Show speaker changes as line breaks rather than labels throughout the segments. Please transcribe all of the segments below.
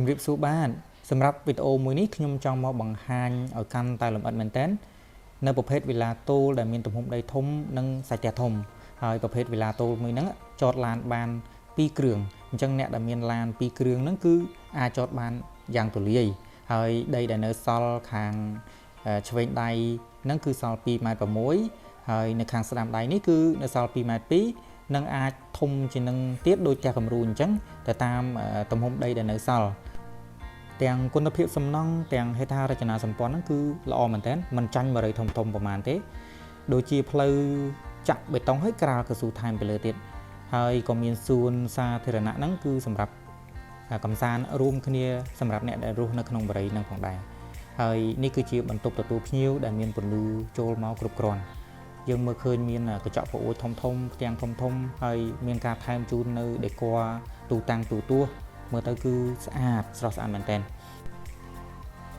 ជំរាបសួរបាទសម្រាប់វីដេអូមួយនេះខ្ញុំចង់មកបង្ហាញឲ្យកាន់តែលម្អិតមែនទែននៅប្រភេទវីឡាទោលដែលមានទំហំដីធំនិងសាច់ផ្ទះធំហើយប្រភេទវីឡាទោលមួយហ្នឹងចតឡានបាន2គ្រឿងអញ្ចឹងអ្នកដែលមានឡាន2គ្រឿងហ្នឹងគឺអាចចតបានយ៉ាងទូលាយហើយដីដែលនៅសល់ខាងឆ្វេងដៃហ្នឹងគឺសល់ 2.6 ម៉ែត្រហើយនៅខាងស្ដាំដៃនេះគឺនៅសល់ 2.2 ម៉ែត្រនិងអាចធំជាងនឹងទៀតដូចផ្ទះគំរូអញ្ចឹងទៅតាមទំហំដីដែលនៅសល់ទាំងគុណភាពសំណង់ទាំងហេដ្ឋារចនាសម្ព័ន្ធហ្នឹងគឺល្អមែនទែនមិនចាញ់បរិយធំធំប្រហែលទេដូចជាផ្លូវចាក់បេតុងហើយក្រាលកស៊ូថែមទៅលើទៀតហើយក៏មានសួនសាធារណៈហ្នឹងគឺសម្រាប់កំសាន្តរួមគ្នាសម្រាប់អ្នកដែលរស់នៅក្នុងបរិយហ្នឹងផងដែរហើយនេះគឺជាបន្ទប់ទទួលភ្ញៀវដែលមានពន្លឺចូលមកគ្រប់គ្រាន់យើងមើលឃើញមានកញ្ចក់បង្អួចធំធំផ្ទាំងធំធំហើយមានការថែមជូននៅដេគ័រទូតាំងទូទស្សន៍មើលទៅគឺស្អាតស្រស់ស្អាតមែនទែន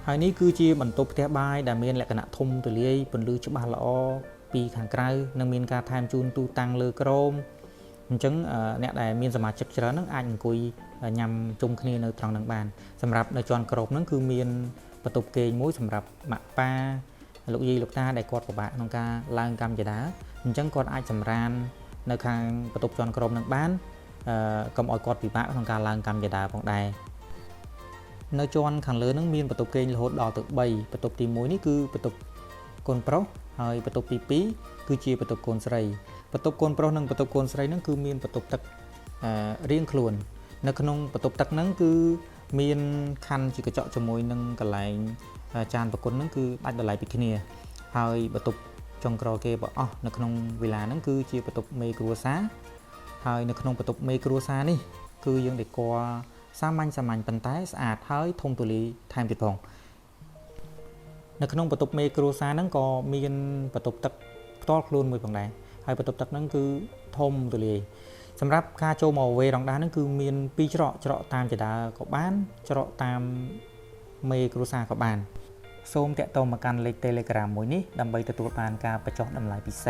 ហើយនេះគឺជាបន្ទប់ផ្ទះបាយដែលមានលក្ខណៈធំទូលាយពន្លឺច្បាស់ល្អពីខាងក្រៅនិងមានការថែមជូនទូតាំងលើក្រោមអញ្ចឹងអ្នកដែលមានសមាជិកច្រើនហ្នឹងអាចអង្គុយញ៉ាំជុំគ្នានៅត្រង់ហ្នឹងបានសម្រាប់នៅជាន់ក្រោមហ្នឹងគឺមានបន្ទប់គេងមួយសម្រាប់ម៉ាក់ប៉ាលោកយាយលោកតាដែលគាត់ពិបាកក្នុងការឡើងកម្មចដាអញ្ចឹងគាត់អាចសម្រាននៅខាងបន្ទប់ជាន់ក្រោមហ្នឹងបានកុំឲ្យគាត់ពិបាកក្នុងការឡើងកម្មចដាផងដែរនៅជាន់ខាងលើហ្នឹងមានបន្ទប់គេងរហូតដល់ទៅ3បន្ទប់ទី1នេះគឺបន្ទប់កូនប្រុសហើយបន្ទប់ទី2គឺជាបន្ទប់កូនស្រីបន្ទប់កូនប្រុសនិងបន្ទប់កូនស្រីហ្នឹងគឺមានបន្ទប់ទឹករៀងខ្លួននៅក្នុងបន្ទប់ទឹកហ្នឹងគឺមានខណ្ឌជាកញ្ចក់ជាមួយនឹងកន្លែងចានប្រគុណហ្នឹងគឺដាច់តម្លៃពីគ្នាហើយបន្ទប់ចុងក្រោយគេបើអស់នៅក្នុងវីឡាហ្នឹងគឺជាបន្ទប់មេគ្រួសារហើយនៅក្នុងបន្ទប់មេគ្រួសារនេះគឺយើងដេកសាមញ្ញសាមញ្ញប៉ុន្តែស្អាតហើយធំទូលាយថែមទៀតផងនៅក្នុងបន្ទប់មេគ្រួសារហ្នឹងក៏មានបន្ទប់ទឹកផ្ទាល់ខ្លួនមួយផងដែរហើយបន្ទប់ទឹកហ្នឹងគឺធំទូលាយសម្រាប់ការចូលមកវេរ៉ង់ដាហ្នឹងគឺមានពីរច្រកច្រកតាមជណ្ដើរក៏បានច្រកតាមមេគ្រួសារក៏បានសូមតាក់ទងមកកាន់លេខ Telegram មួយនេះដើម្បីទទួលបានការបញ្ចុះតម្លៃពិសេស។